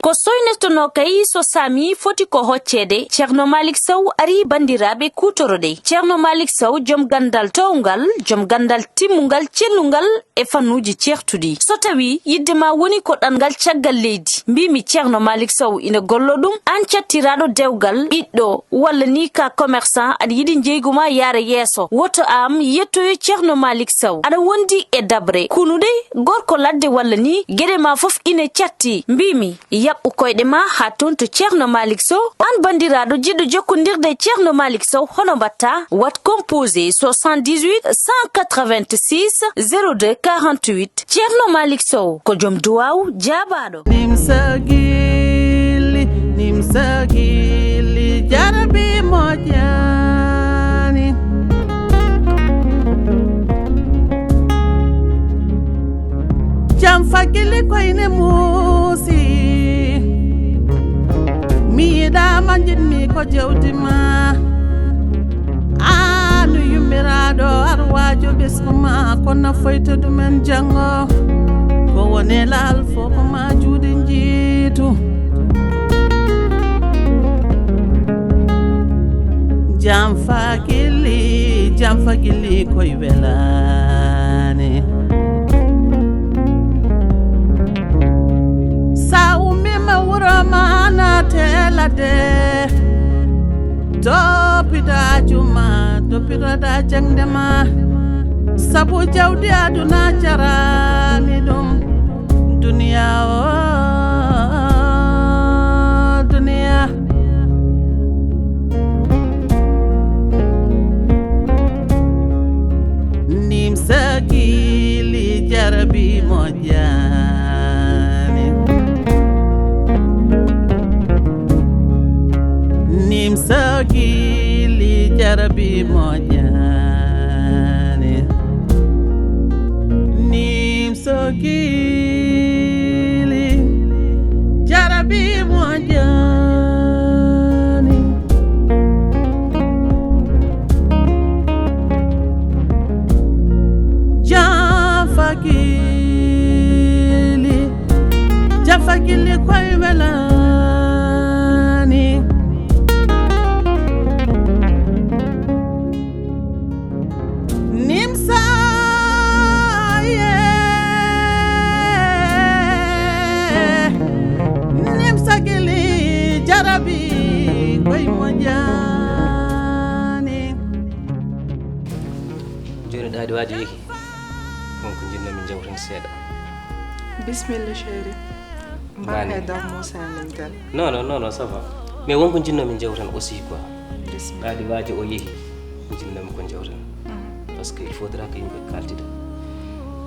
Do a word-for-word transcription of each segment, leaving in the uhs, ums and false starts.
Ko soynotonoo kay so saami foti ko hocceede, Ceerno Maalik Sow arii banndiraaɓe kuutoro ɗe. Ceerno Maalik Sow, jom ganndal toowngal, jom ganndal timmungal, cellungal e fannuuji ceertuɗi. So tawii yiɗde ma woni ko ɗanngal caggal leydi, mbiimi Ceerno Maalik Sow ina gollo ɗum, aan cattiraaɗo dewgal, ɓiɗɗo, walla ni ka commerçant, aɗa yiɗi njeygu ma yaara yeeso, woto am yettoyo Ceerno Maalik Sow. Aɗa wondi e daɓre, kunuɗe, gorko ladde walla ni, geɗe ma fof ine catti. Mbiimi, yaɓɓu koyɗe ma haa toon to Ceerno Maalik Sow. Aan banndiraaɗo jiɗɗo jokkondirde e Ceerno Maalik Sow, hono mbaɗta? Waɗ composé soixante-dix-huit cent quatre-vingt-six zéro deux quarante-huit. Ceerno Maalik Sow ko joom duwaaw jaabaaɗo. Nimsa gilli, nimsa gilli, jarabi moƴƴaani. Jam fagili koyne muusi, mi yiɗaama, njiɗmi ko jawdi ma. Aanu yummiraaɗo arwaajo ɓesngu ma, kono foyto ɗumen janngo. Ko woni laal fof ko ma juuɗe njiitu. Jam fagili, jam fagili koy welaani. Sa ummiima wuro ma naate ladde. Toppito aaju ma, toppitoɗa jaŋde ma. Sabu jawdi aduna jaraani ɗum. Duniya o, duniya. Nimsa gilli jarabi moƴƴaani. Nimsa gilli jarabi moƴƴaani. Nimsa gilli jarabi moƴƴaani. Jafagili, jafagili koy welaani. Nimsa, yeah. Nimsa gili jarabi koy moƴƴaani. Jooni ɗaadi waaji yehi. Won ko njinnoomi jawten seeɗa. Bismillah, chéri. Mbaɗ Mani. Kay dam mo samin tan. Non, non, non, non, ça va. Mais won ko njinnoomi jawten aussi quoi. Bismillah. Ɗaadi waaji o yehi. Njinnoomi ko jawten. Mhm. Parce que il faudra que yimɓe kaltida.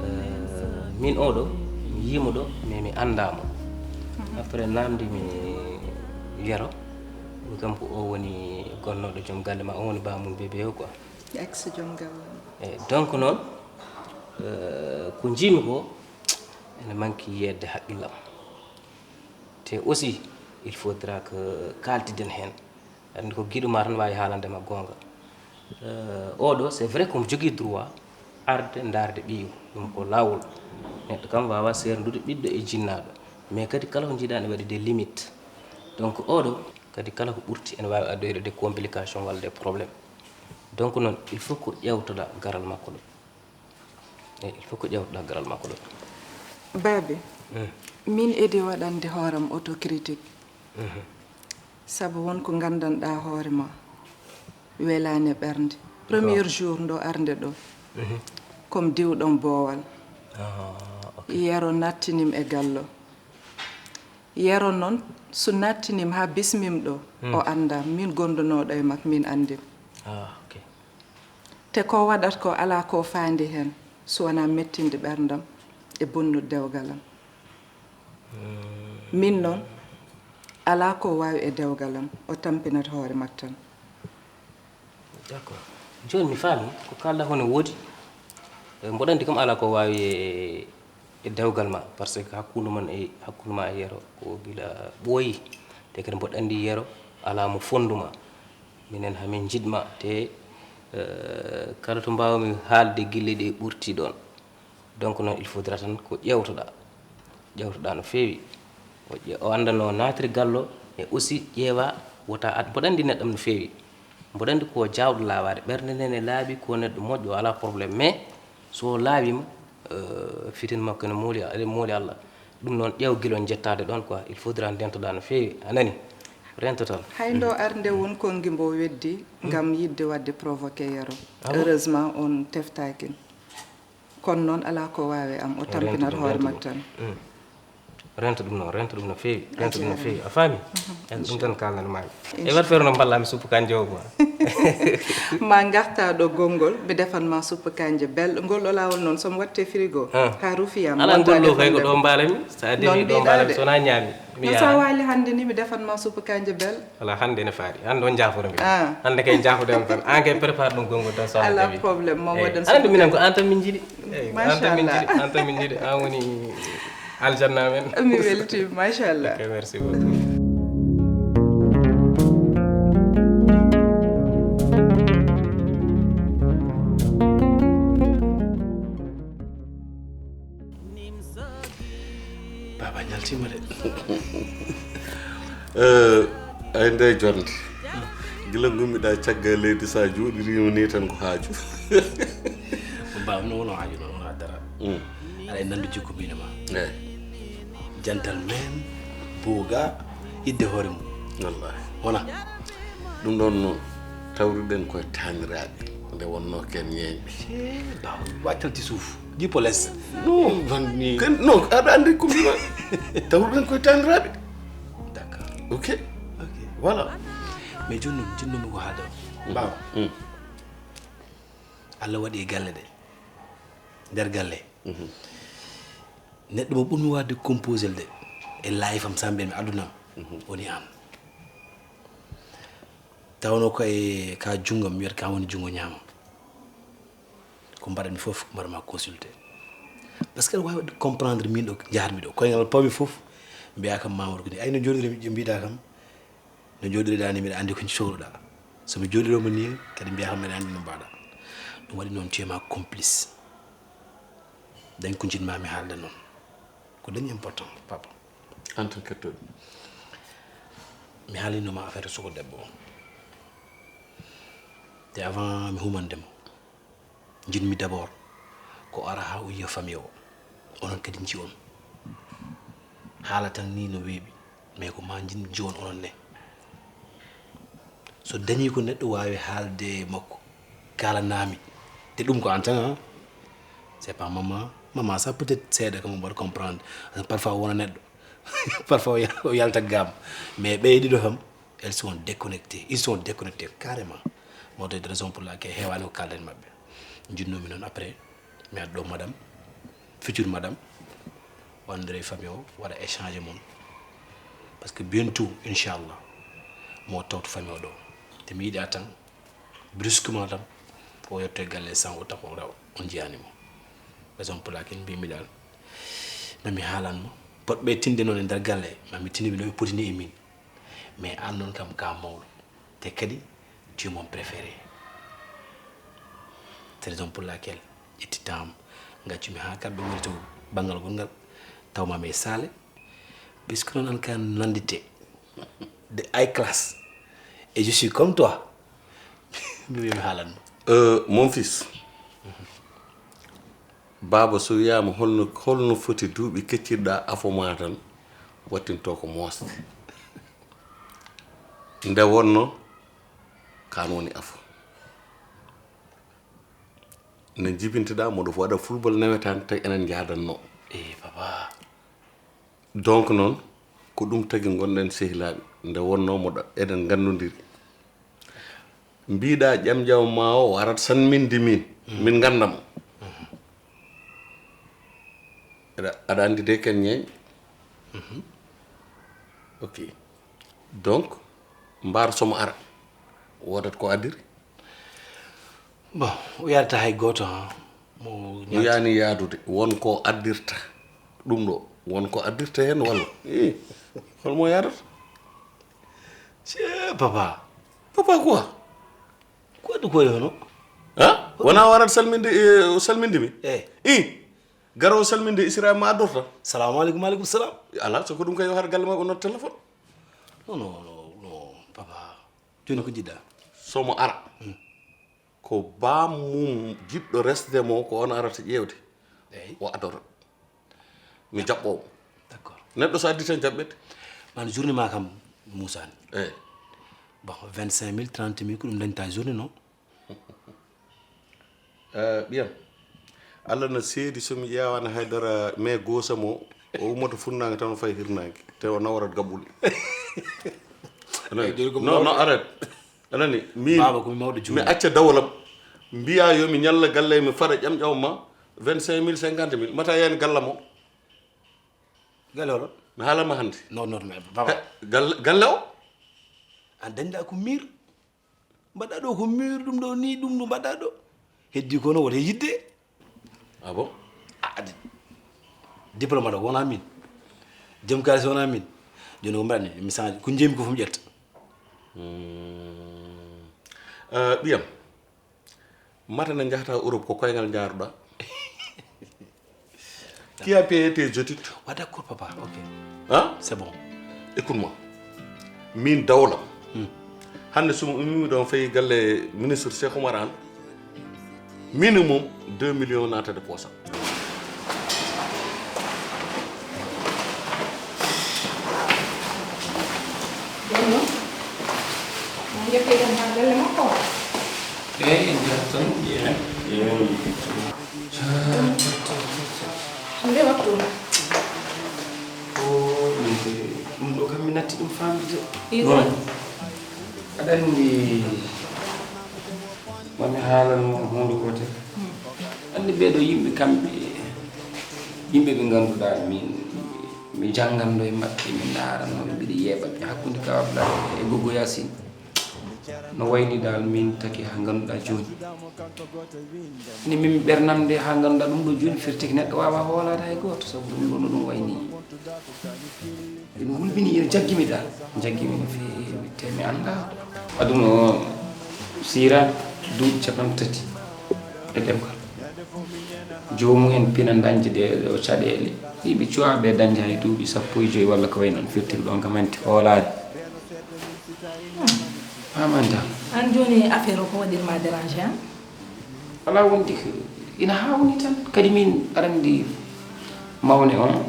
Euh, min oɗo, mi yiimo ɗo, mais mi anndaa mo. Mhm. Après namdi mi Yero. Kanko o woni gonnooɗo joom galle ma, o woni baamum bébé o quoi. Ex joom galle. Eyi, donc noon, euh, ko njiimi ko ene manki yeedde haqqillam. Te aussi, il faudra que kaaltiden heen. Aɗa anndi ko giɗo ma tan waawi haalande ma goonga. Euh, oɗo, c'est vrai ko mo jogii droit arde ndaarde ɓiyu, ɗum ko laawol. Neɗɗo kam waawaa seerndude ɓiɗɗo e jinnaaɗo. Mais kadi kala ko njiiɗaa ene waɗi des limites. Donc oɗo, kadi kala ko ɓurti ene waawi addoyde des complications walla des problèmes. Donc noon, il faut ko ƴeewtoɗaa garal makko ɗo. Eyi, il faut ko ƴeewtoɗaa garal makko ɗo. Baabi, Mm. Min edi waɗande hooram autocritique. Mhm. Sabu won ko nganndanɗaa hoore ma, welaani e ɓernde. Premier D'accord. Jour ndo arde ɗo, Mhm. Comme diwɗon boowal. Ah, ok. Yero nattinim e gallo. Yero noon, so nattinim haa bismim ɗo, Mm. O anndaa, min gondunooɗo e makko, min anndim. Ah, ok. Te ko waɗata ko alaa ko faandi heen, so wonaa mettinde ɓerndam e bonnude dewgal am. Mm. Min noon, alaa ko waawi e dewgal am, o tampinat hoore makko tan. D'accord. Jooni mi faami, ko kaalɗaa ko ne woodi. Eh, mboɗo anndi kam alaa ko waawi e, e dewgal ma, parce que hakkunde mon e, hakkunde ma e Yero ko gila ɓooyi. Te kadi mboɗo anndi Yero alaa mo fonndu ma. Minen hamin njiɗ ma, te, eh, kala to mbaawmi haalde gille ɗe ɓurti ɗoon. Donc noon, il faudra tan ko ƴeewtoɗaa. Ƴeewtoɗaa no feewi. O ƴe- o annda no naatiri gallo, e aussi ƴeewa wota ad mboɗo anndi neɗɗam no feewi. Mboɗo anndi ko jaawɗo laawaade, ɓernde nden e laaɓi, ko neɗɗo moƴƴo, alaa problème. Mais so o laawiima, euh, fitin makko ene mooli, ene mooli Allah. Ɗum noon, ƴeew gila on jettaade ɗoon quoi, il faudra ndentoɗaa no feewi, a nani? Rento tan. Hay ndo arde won konngi mbo weddi ngam yiɗde waɗde provoqué Yero. Ah bon? Heureusement, on teftaaki. Kono noon, alaa ko waawi am, o tampinat hoore makko tan. Mm. Rento ɗum noon, rento ɗum no feewi, rento ɗum no feewi. A faami? Eyi, ɗum tan kaalnanmaami. E wat feere no mballa mi suppu kanje o quoi. Ma ngarta ɗo gonngol, mi defan ma suppu kanje belɗo. Ngol ɗo laawol noon, so mi watte frigo, ah, haa rufi yam. Alaa, ngol ɗo kay ko ɗo mbaalami, so a defi ɗo mbaalami, so wonaa ñaami. Mi yaha. So a waali hannde ni, mi defan ma suppu kanje belɗo. Alaa, hannde ne faari. Hannde on njaafora mi. Ah. Hannde kay njaafoɗen tan. An kay prépare ɗum gonngol tan so alaa problème, mo waɗan. Aɗa anndi minen ko an tan min njiɗi. Eyi, ko an tan min njiɗi, an tan min njiɗi. An woni aljanna men. Mi weltiima, machallah. Ok, merci beaucoup. Baba ñaltima de. Eh, ay nde jonde. Gila gummiɗa caggal leydi sa joɗirima ni tan ko haaju. Baba no wono haaju, no wona dara. Mm. Aɗa e nandu jikku bine ma. Eh. Gentleman, boga, idde hoore mum. Wallahi. Wona. Ɗum ɗon no tawruɗen koye taniraɓe nde wonno ken ñeeñɓe. Eh, Baba, waccal ti suuf. Jippo les. Non, ken, non, aɗa anndi ko mbima. Tawruɗen koye taniraɓe. D'accord. Ok. Ok. Voilà. Mais jooni noon, jinnoomi ko haalde on. Mm. Baba. Mm. Allah waɗi e galle ɗe. Nder galle. Mhm. Neɗɗo mo ɓurmi waɗde composel de. E life am, sambe mi aduna am. Mhm. Woni an. Tawno ko e ka junngam, mi wiyata ka woni junngo ñaamo. Ko mbaɗatmi fof, mbaɗa ma consulté. Parce que aɗa waawi waɗde comprendre min ɗo njahatmi ɗo. Koyngal pawmi fof, mbiya kam Mamadou ko ni. Ay no jooɗiri mbiɗa kam, no jooɗiriɗa ni mbiɗa anndi ko cohluɗa. So mi jooɗiroma ni, kadi mbiya kam mbiɗa anndi no mbaɗa. Ɗum waɗi noon tu es ma complice. Dañ ko njiɗma mi haalda noon. Ko dañ important, papa. En tant que kettoɗo. Mi haalinoma affaire suko debbo o. Te avant mi humande mo. Njiɗmi d'abord ko ara haa o yiya famille o. Onon kadi nji'on. Haala tan ni no weeɓi, mais ko ma njiɗmi nji'on onon ne. So dañi ko neɗɗo waawi haalde e makko, kaalanami. Te ɗum ko an tan, hein? C'est pas maman. Maman, ça peut-être seeɗa kam o mbaɗa comprendre. Parfois o wona neɗɗo. Parfois o yal-, o yalta gaam. Mais ɓe ɗiɗo kam, elles sont déconnectées. Ils sont déconnectés carrément. Moo tawi raison pour laquelle heewaani ko kaalden maɓɓe. Njiɗnoomi noon après, mi adda ɗo madame, future madame, o anndira e famille o, waɗa échange mum. Parce que bientôt, inchallah, mo tawto famille o ɗo. Te mi yiɗa tan, brusquement tan, o yetto e galle sans o taw on njiyaani mo. Raison pour laquelle mbimi dal, mami haalan mo. Potɓe tinde noon e nder galle, mami tini ɓe no ɓe potini e min. Mais an noon kam ka mawɗo. Te kadi, tu es mon préféré. C'est raison pour laquelle ƴetti temps am, gaccumi haa kamɓe ngoni to banngal gonngal, tawmami e saale. Puisque noon an ka nandite de high class. Et je suis comme toi. Mi wiya mi haalanno. Euh, mon fils, baaba so wiyaama holno, holno foti duuɓi keccirɗa afo ma tan, wattinto ko moosde. Nde wonno, kaan woni afo. Nde jibinteɗa, moɗo waɗa football nawetaan, tawi enen njaadanno. Eh, papa. Donc noon, ko ɗum tagi ngonɗen sehilaaɓe. Nde wonno moɗo, eɗen nganndondiri. Mbiɗa ƴam ƴam ma o warat salminde min. Mm. Min ngannda mo. Mm. Aɗa, aɗa anndi de ken ñeeñ. Mhm. Ok. Donc, mbaar somo ara. Wodat ko addiri. Bon, o yarata hay gooto, ha. Mo yaani yaadude, won ko addirta. Ɗum ɗo, won ko addirta heen walla? Eh, holmo yaadata? Cee, papa. Papa quoi? Ko waɗi ko e hono? Ha? Wona warat salminde, eh, salminde mi? Eh. Eh. Garowo salminde Isra ma addorta. Salamu aleykum. Aleykum salam. Ala, so ko ɗum kay, yo har galle ma o noot téléphone. Non, non, non, non, papa. Joni ko jiɗɗa? Somo ara. Ko bam mum jiɗɗo resde mo, ko on arata ƴeewde. Eyi. O adora. Mi jaɓɓoowo. D'accord. Neɗɗo so addi tan jaɓɓete. Man journée ma kam, Moussa. Eyi. Bon, vingt-cinq mille, trente mille, ko ɗum dañta journée, non? Eh, ɓiyam, Allah na seedi, so mi ƴeewaani haydara, mais goosa mo, o ummoto funnaange tan, o fayi hirnaange, te o nawarat gaɓɓule. Anani? Eyi, joni ko non, non, mawɗo. Arrête. Anani, min, Baaba, ko mi mawɗo mi juulde. Acca dawolam. Mbiya yo mi ñalla galle, mi fara ƴam ƴawma, vingt-cinq mille, cinquante mille. Mata yani gallam o. Galle oɗo? Mi haalan ma hannde. Non, non, mais Baaba. He, galle, galle o? A dañɗa ko miir. Mbaɗɗa ɗo ko mur ɗum ɗo ni, ɗum no mbaɗɗa ɗo. Heddi kono wota yidde. Ah bon? Ah, adi. Diplôme ɗo wona min. Jom kalis wona min. Joni ko mbaɗmi, mi change. Ko jeemi ko fof mi ƴetta. Hmm. Euh, ɓiyam, mata na njahata Europe, ko koyngal njaaruɗa? Qui a payé tes études? Ah, d'accord, papa. Ok. Hein? C'est bon. Écoute-moi. Min dawlam. Hmm. Hannde suma ummi ɗon fayi galle ministre Cheikh Oumar Anne. Minimum deux millions naatade poosam. Jooni noon, mo njettee ɗum haa galle makko. Eey, en njahat tan, ƴeewen. Ƴeewen. Nde wattu? O, min de, ɗum ɗo kam mi natti ɗum faamde. Ii, non. Aɗa anndi, ma mi haalan mo huunde gootel. Hmm. Anndi ɓee ɗoo yimɓe kamɓe, yimɓe ɓe ngannduɗaa min, mi jannganno e maɓɓe, mi ndaarano ɓe, mbiɗa yeeɓa ɓe hakkunde Kaw Ablaye e Gogo Yaasin. No wayni dal min taki ha ganduɗa joni. Ni min ɓernam nde ha ganduɗa ɗum ɗo joni firti ko neɗɗo wawa hoolade hay goto sabu ɗum ɗo no ɗum wayni. Ene hulɓini, ene jaggimi dal. Jaggimi no feewi, te mi anda. Aduna o sira duuɓi capanɗe tati e ɗemgal. Joomumen pina dañde ɗe ɗo caɗeele. Ɗi ɓe cuwa ɓe dañde hay duuɓi sappo e joyi walla ko way noon firti ko ɗon kam hanti hoolaade. Paamanta. Aan jooni affaire o ko waɗirma déranger, han? Alaa wonde ko ina haawni tan. Kadi min aɗa anndi mawne on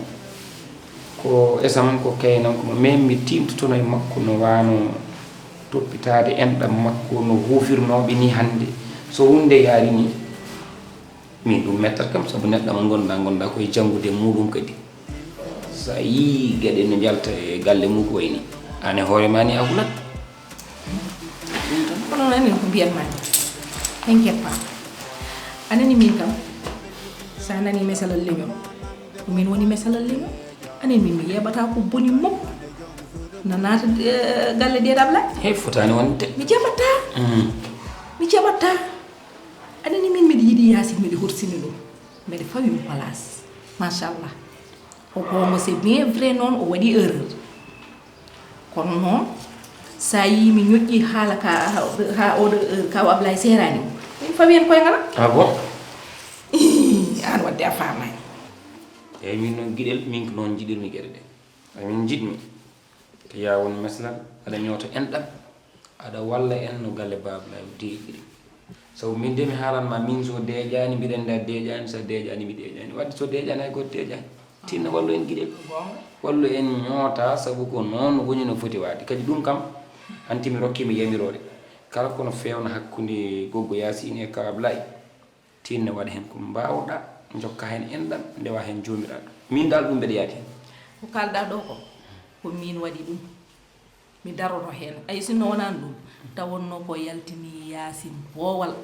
ko esam ko kaynam ko min mi tiimtotono e makko no waano toppitaade enɗam makko no huufirnooɓe ni hannde. So huunde yaari ni, min ɗum mettat kam sabu neɗɗo mo ngonɗa, ngonɗa koye janngude e muɗum kadi. So a yii geɗe no njalta e galle mum ko wayni, aan e hoore ma ni a hulat. Ɗum tan. Kono noon anen ko mbiyatma ni, hen keppa. A nani min kam, so a nani mesalal leñol, ko min woni mesalal leñol. Anen min mi yeeɓata ko boni mum. Na naata, eh, galle deeɗam la. Hey, fotaani wonde. Mi jaɓata. Mm. Mi jaɓata. Aɗa anndi min mbiɗa yiɗi Yaasin, mbiɗa horsini ɗum. Mbeɗa fawi mo place. Machallah. O goonga, c'est bien vrai noon, o waɗi erreur. Kono noon, so a yii mi ñoƴƴi haala ka, ha oɗo heure, Kaw Ablaye seeraani mo. Min fawi heen koye ngala. Ah bon? Ii, aan wadde a faamaani. Eeyi, min noon giɗel, min ko noon njiɗirmi geɗe ɗe. Eeyi, min njiɗmi. Ko yaa won meslal, aɗa ñoota enɗam, aɗa walla en no galle Baaba Laay deeƴiri. Sabu min de mi haalan ma, min so deeƴaani, mbiɗa anndi a deeƴaani, so a deeƴaani, mi deeƴaani. Wadde so deeƴaani, hay gooto deeƴaani. Tinno wallu en giɗel. Goonga. Wallu en ñoota, sabu ko noon woni no foti waade. Kadi ɗum kam, hanti mi rokkii mi yamiroore. Kala ko no feewna hakkunde Goggo Yaasin e Kaw Ablaay. Tinno waɗa heen ko mbaawɗa, njokka heen enɗam, ndewa heen joomiraaɗo. Min dal ɗum mbeɗa yaadi heen. Ko kaalɗaa ɗoo ko, ko miin waɗi ɗum. Mi daroto heen. Ay, sinno wonaano ɗum, tawonnoo ko yaltini Yaasin boowal.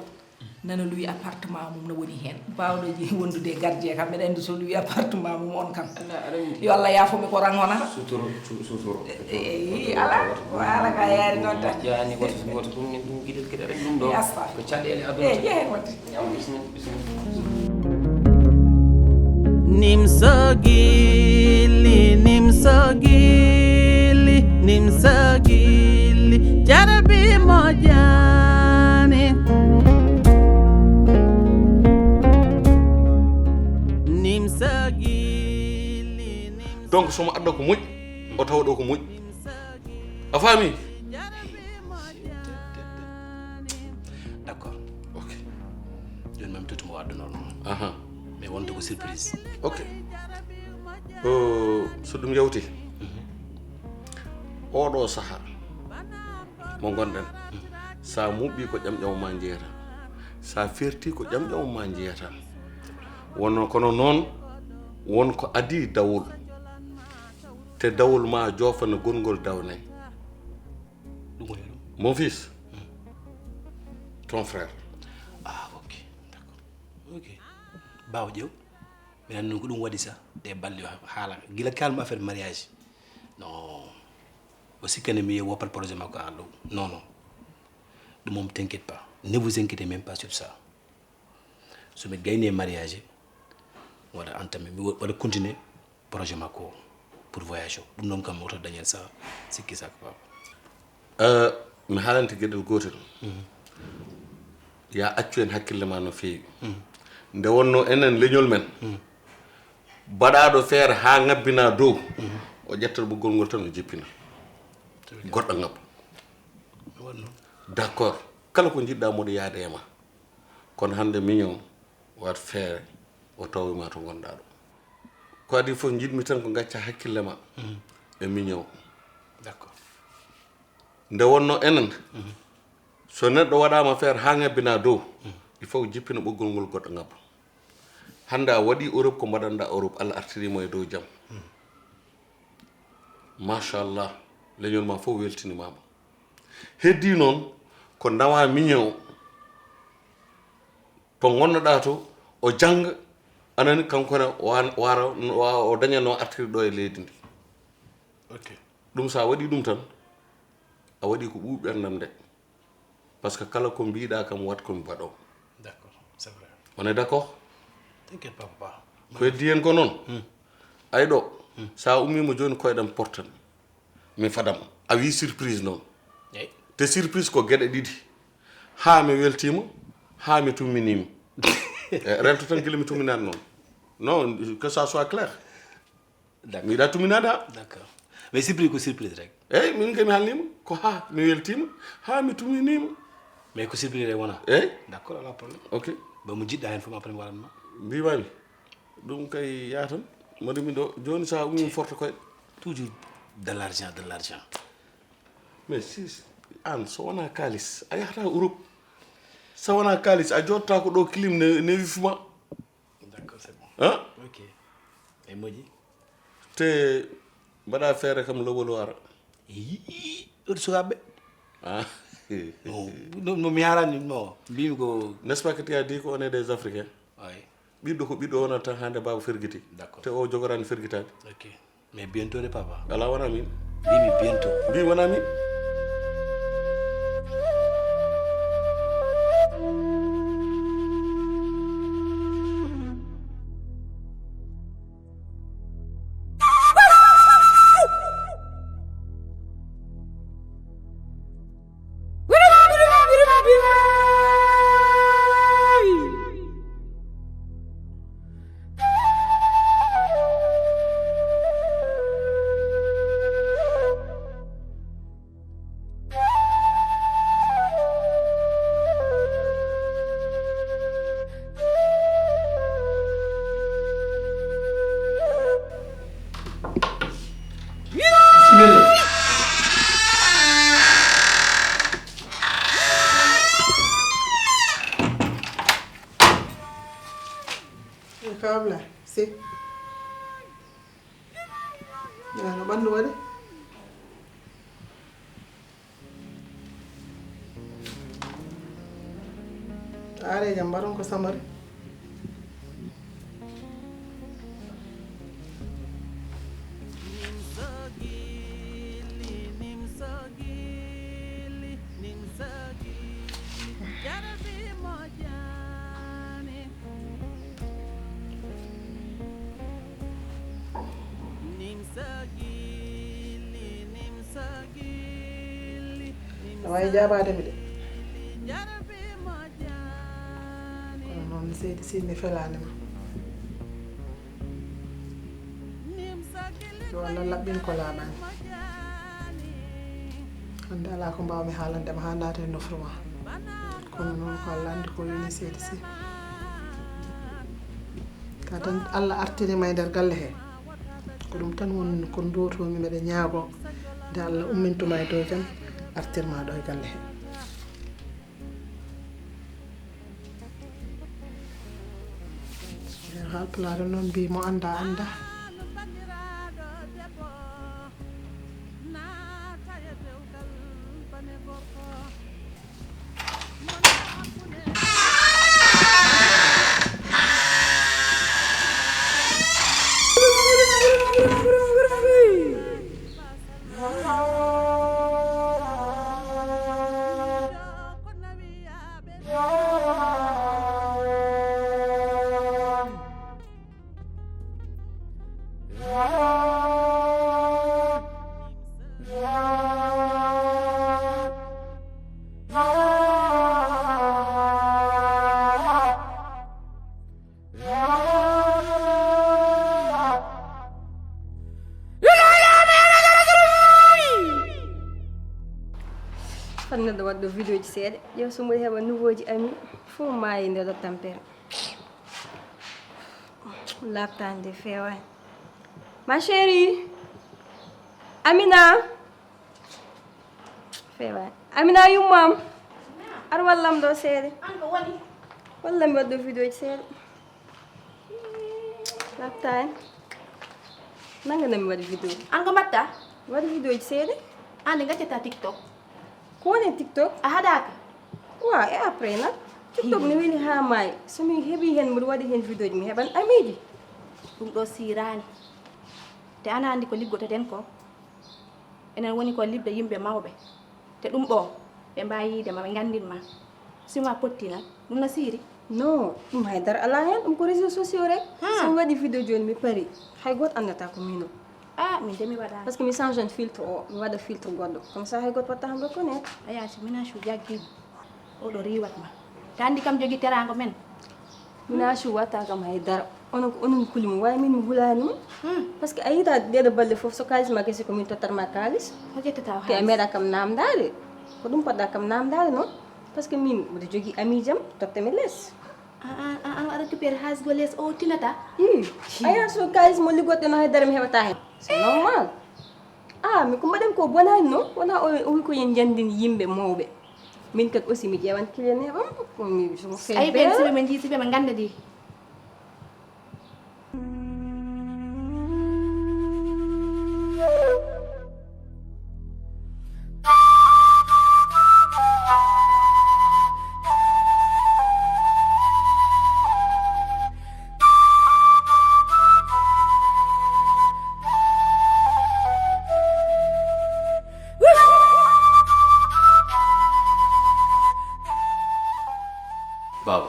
Nana luwi appartement mum no woni heen. Baawɗo je-, wondude e gardien kam, mbeɗa anndi so luwi appartement mum on kam. Alla, aɗa anndi. Yo Allah yaafo mi ko rang wonata. Sutoro, su-, sutoro. Eyi, ala, ko ala ka yaari noon tan. Moƴƴaani, woto, woto ɗum ne, ɗum giɗel, giɗel rek ɗum ɗo. Yasta. Ko caɗeele aduna. Eyi, jehe wonde. Bismillah, bismillah. Nimso gilli, nimso gilli, nimso gilli, jarabi moƴƴaani. Nimso Donc somo adda ko moƴƴi, o tawa ɗo ko moƴƴi. A faami? D'accord. Ok. Jooni mami tottuma waɗde noon. Aha. Mais wonde ko surprise. Ok. Ko so ɗum yawti. Oɗo saha mo gonɗen. Sa muɓɓi ko ƴamƴam ma jeeyata. Sa ferti ko ƴamƴam ma jeeyata. Wonno kono noon won ko adi dawol. Te dawol ma joofana gongol dawnay. Ɗum woni ɗum. Mon fils, ton frère. Ah, ok. D'accord. Ok. Bawo ƴeew. Mi nanni ko ɗum waɗi sa ɗe balɗe haala gila kalma affaire mariage. Non. O sikkani mi woppat projet makko an ɗum. Non, non. Ɗum moom t'inquiète pas. Ne vous inquiétez même pas sur ça. So mi gayni e mariage waɗa entamé mi waɗa continuer projet makko o pour voyage o. Ɗum noon kam mi woto dañen sa sikki saka papa. Euh, mi haalante geɗel gootel. Ya accu en hakkille ma no feewi. Nde wonno enen leñol men baɗaɗo feere ha ngabbina dow, o ƴetta ɓoggol ngol tan o jippina goɗɗo ngabba. Wonno. D'accord, kala ko jiɗɗa moɗo yaade e ma. Kono hannde miño wat feere o tawi ma to gonɗa ɗo. Ko adi fof jiɗmi tan ko gacca hakkille ma e miño. D'accord. Nde wonno enen so neɗɗo waɗama feere ha ngabbina dow, il faut jippina ɓoggol ngol goɗɗo ngabba. Hannde a waɗi Europe ko mbaɗanɗa Europe, Allah artirima e dow jam. Machallah, leñol ma fof weltinimama. Heddi noon ko nawa miño to gonnoɗa to o jangga, anani kanko ne wara o daña no artiri ɗo e leydi ndi. Ok. Ɗum sa waɗi ɗum tan a waɗi ko ɓuuɓi ɓerdam nde. Parce que kala ko mbiɗa kam wat ko mi baɗo. D'accord, c'est vrai. On est d'accord? T'inquiète pas papa. Ko heddi hen ko noon. Ay ɗo sa ummima joni koyɗam portan mi fadam a wi surprise noon. Eyyi. Te surprise ko geɗe ɗiɗi. Ha mi weltima ha mi tumminima. Eh, rento tan gila mi tumminani noon. Non, que ça soit clair. D'accord. Mi yiɗa tumminade ha. D'accord. Mais surprise ko surprise rek. Eyyi, min kay mi haalnima ko ha mi weltima ha mi tumminima. Mais ko surprise rek wona. Eyyi. D'accord, ala problème. Ok. Ba mo jiɗɗa hen fof après mi waɗanma. Mbimami ɗum kay yatan mboɗo mi ɗo joni sa ummi forto koye. Toujours de l'argent, de l'argent. Mais si an so wona kalis a yahata Europe. So wona kalis a jotta ko ɗo clim ne ne wifma. D'accord, c'est bon. Hein? Ok. E moƴƴi. Te mbaɗa feere kam lowol wara. Yii ɗoto sukaɓe. Ah. No mi harani mo mbimi ko. N'est-ce pas que tu as dit qu'on est des Africains? Ay. Ɓiɗɗo ko ɓiɗɗo wonata tan hande baba fergiti. D'accord. Te o jogorani fergitade. Ok. Mais bientôt de papa. Ala wona min. Mbimi bientôt. Mbi wona min. Kabla si. No ɓandu waɗi? Are jam mbaɗon ko samari. Awa e jaabaade mi de. Kono noon seydi si mi felaani ma. Walla laɓɓin ko laaɓaani. Hannde alaa ko mbaawmi haalande ma haa naata e nofru ma. Kono noon ko Allah anndi ko yoni seedi si. Ka tan Allah artiri ma e nder galle he. Ko ɗum tan woni ko ndotoomi mbeɗa ñaagoo. Nde Allah ummintuma e dow jam, artirma ɗo e galle he. Haalpulaar noon mbii mo annda annda. Tan neɗɗo waɗɗo vidéo ji seeɗa, ƴeew so mboɗo heɓa nouveau ji ami fof maayi nde ɗo tampere. Laaɓtaani de, feewaani. Ma chérie, Amina. Feewaani. Amina, yummaam. Ar wallam ɗo seeɗa. An ko woni? Wallam mi waɗɗo vidéo ji seeɗa. Laaɓtaani. Nannga na mi waɗi vidéo. An ko mbaɗta? Mi waɗi vidéo ji seeɗa. An de gaccata TikTok. Ko woni e TikTok? A haɗaaka? Wa, e après na? TikTok ne weli haa maayi. So mi heɓi heen, mboɗo waɗi heen vidéo ji, mi heɓan amiiji. Ɗum ɗo siiraani. Te ana anndi ko liggotoɗen ko? Enen woni ko liɓde yimɓe mawɓe. Te ɗum ɗo, ɓe mbaawi yiide ma, ɓe nganndin ma. Si ma potti na, ɗum na siiri? Non, ɗum hay dara alaa heen, ɗum ko réseaux sociaux rek. Hmm. So mi waɗi vidéo jooni, mi pari. Hay gooto anndataa ko miin o. Ah, min de mi waɗaani. Parce que mi change filtre o, mi waɗa filtre goɗɗo. Comme ça, hay gooto waɗataa kam reconnaître. A yaa si mina su jaggi. Oɗo riiwat ma. Ta anndi kam jogi teraango men. Mina su waɗataa kam hay dara. Onon ko onon kuli mo, waawi min mi hulaani mo. Hmm. Parce que a yiita ɗeɗo balɗe fof so kaalis ma gasi ko min tottat ma kaalis. O ƴettata o Te a haalis. Meeɗa kam naamndaade. Ko ɗum poɗɗa kam naamndaade noon. Parce que min mboɗo jogii ami jam, totta mi les. A, a, a, a récupère haalis go les o tinata? Ii, a yaa so kaalis mo liggoɗɗen o hay dara mi heɓataa heen. C'est normal. Ah, mi ko mbaɗen ko bonaani noon. Wonaa o, o wi ko yen njanndin yimɓe mawɓe. Min kadi aussi mi ƴeewan client heɓam. Ko mi, je me fais Ay, ɓen belle. Siɓe ɓe njii, siɓe ɓe ngannda ɗi. Baaba,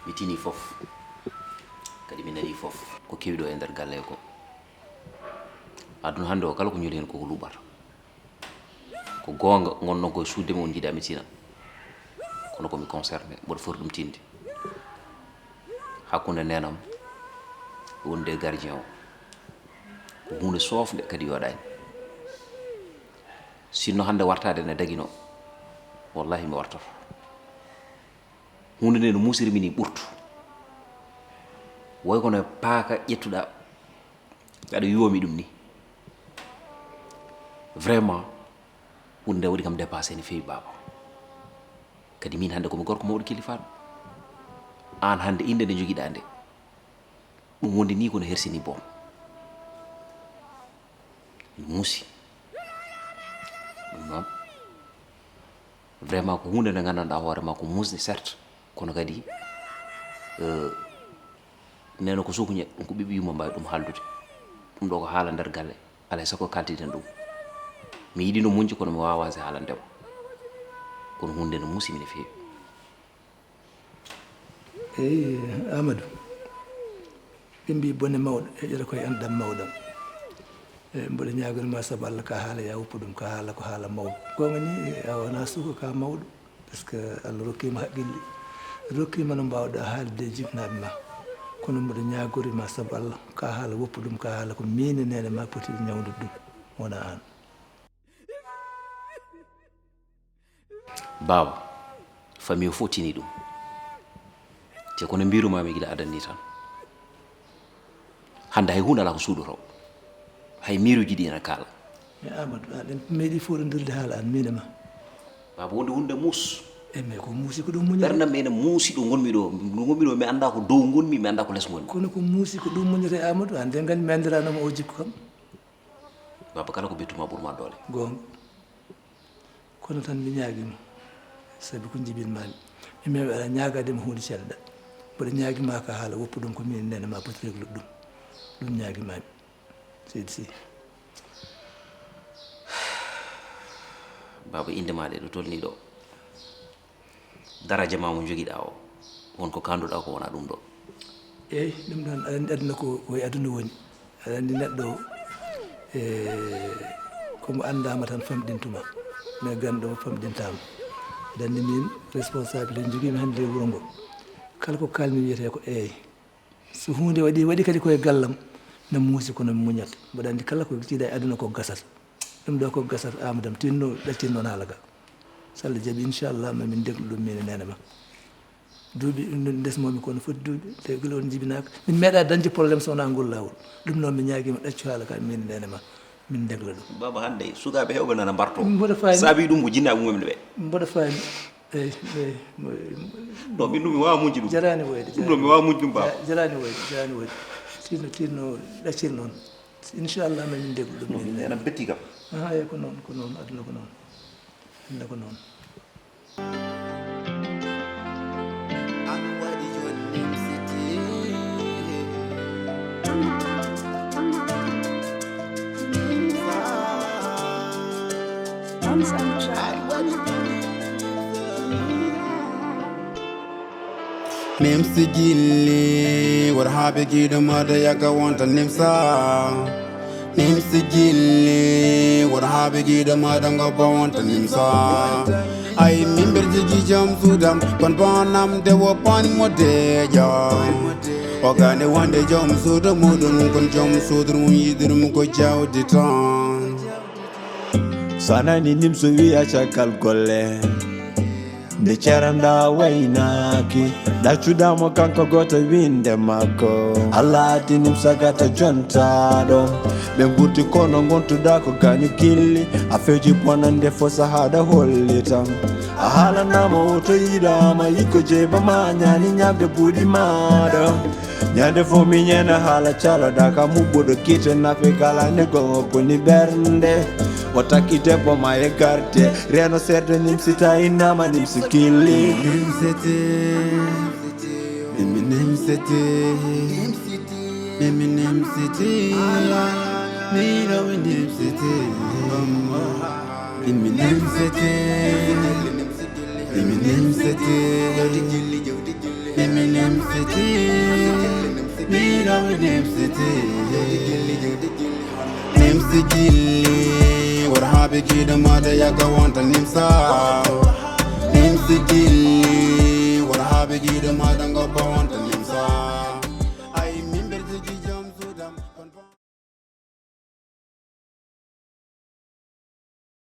mi tinii fof, kadi mi nanii fof. Ko kewi ɗo e nder galle ko, aduna hannde o, kala ko ñoli heen koko luuɓata. Ko goonga, ngonɗon ko e suuɗde mi, on njiɗaa mi tina. Kono ko mi concerné, mboɗo foti ɗum tinde. Hakkunde neenam wonde e gardien o, ko huunde soofnde kadi yooɗaani. Sinno hannde wartaade ne dagino, wallahi mi wartoto. Huunde nde no muusiri mi ni ɓurtu. Woy kono e paaka ƴettuɗaa, aɗa yuwomi ɗum ni. Vraiment, huunde nde waɗi kam dépassé no feewi, baaba. Kadi min hannde ko mi gorko mawɗo kilifaaɗo. Aan hannde innde nde njogiɗaa nde, ɗum wonde ni kono hersini boom. Mi muusi. Ɗum noon, vraiment ko huunde nde nganndanɗaa hoore ma ko muusde, certes, kono kadi, euh, neeno ko sukuñe, ɗum ko ɓiɓɓe yumma mbaawi ɗum haaldude. Ɗum ɗo ko haala nder galle, alaa e sago kaltiden ɗum. Mi yiɗino muñde, kono mi waawaasi haalande mo. Kono huunde nde muusi mi no feewi. Eyi, Amadou, ɓe mbii bone mawɗo heƴata koye enɗam mawɗam. Eyi, mboɗo ñaagonima sabu Allah ka haala ya woppu ɗum, ka haala ko haala mawɗo. Goonga ni, a wona suka ka mawɗo, parce que Allah rokkima haqqille, rokkima no mbawɗa haalde e jibnaaɓe ma. Kono mboɗo ñaagori ma sabu Allah, ka haala woppu ɗum, ka haala ko miin e neene ma poti ñawndude ɗum, wona aan. Baaba, famille o fof tini ɗum. Te kono mbirumaami gila adan ni tan. Hannde hay huunde alaa ko suuɗotoo. Hay miiruuji ɗi ene kaala. Mais Amadou, aɗen meeɗi foɗondirde haala an miin e ma. Baaba, wonde huunde muus. E mais ko muusi ko ɗum muñata. Ɓerdam ene muusi ɗo ngonmi ɗo. Ɗo ngonmi ɗo, mi anndaa ko dow ngonmi, mi anndaa ko les ngonmi. Kono ko muusi ko ɗum muñata e Amadou, an de nganndi mi anndiranoma o jikku kam. Baaba, kala ko ɓettuma ɓurma doole. Goonga. Kono tan mi ñaagima, sabi ko njibinmaami. Mi meeɗa ñaagaade ma huunde cellal. Mboɗo ñaagima ka haala woppu ɗum ko miin e neene ma poti reglude ɗum. Ɗum ñaagimami. Seydi Sy. Baaba, innde ma ɗe ɗo tolni ɗo. Daraja ma mo jogiɗa o, won ko kanduɗa ko wona ɗum ɗo. Eyi, ɗum ɗon aɗa anndi aduna ko ko e aduna woni. Aɗa anndi neɗɗo o, e, ko mo anndama tan famɗintuma. Mais ganndo o famɗintama. Aɗa anndi min responsable en jogiimi hannde e wuro ngo. Kala ko kalmi wiyete ko eeyi. So huunde waɗi, waɗi kadi koye gallam, na muusi kono mi muñat. Mboɗo anndi kala ko jiiɗa e aduna ko gasata. Ɗum ɗo ko gasata Amadou Dam tinno ɗaccin noon haala ga. So Allah jaɓi inchallah ma min deglu ɗum min e neene ma. Duuɓi ɗum ɗon ndesmomi kono foti duuɓi te gila on jibinaka. Min meeɗa dañde problème so wona ngol lawol. Ɗum noon mi ñaagima ɗaccu haala ka min e neene ma. Min degla ɗum. Baba hannde sukaaɓe heewɓe nana mbarto. Mboɗo faami. Saabi ɗum ko jinnaaɓe mumen ɓe. Mboɗo faami. Eyi, eyi. No min ɗum mi wawa muñde ɗum. Jarani woyde. Ɗum ɗo mi wawa muñde ɗum baba. Jarani woyde, jarani woyde. Tinno tinno ɗaccir noon. Inchallah ma min deglu ɗum. No min nena betti kam. Ah, eyi ko noon, ko noon, aduna ko noon. Aduna ko noon. Nimsi gilli, wor haaɓe giɗo mada yaga wonta nimsa. Nimsi gilli, wor haaɓe giɗo mada ngobba wonta nimsa. Ay mimber jigi jam sudam, kon bonam de wo pan mo deja. O gane wonde jom suudu muɗum, kon jom suudu mum yiɗirum ko jawdi tan. So a nani nimso wiya caggal golle. Nde ceranɗa waynaaki, ɗaccuɗa mo kanko gooto winnde makko. Allah addi nimsa gata jontaɗo. Ɓe ngurti kono ngontuɗa ko gañu gilli. A feji bonande fo sahaɗa holli tan. A haalanama o to yiɗama yikko jeyba ma ñaani ñamde buuɗi maɗa. Ñande fo mi ñena haala caloɗa ka muɓɓuɗo kite nafe kala ne gongo boni ɓernde. O takki debbo ma e garde. Reno serde nimsi ta innama nimsi killi. Nimsete, mimi nimsete, mimi nimsete, mirawi nimsete, mimi nimsete, mimi nimsete, mimi nimsete, mirawi nimsete. Nimsi gilli, wor haaɓe giɗo mada yaga wonta nimsa. Nimsi gilli.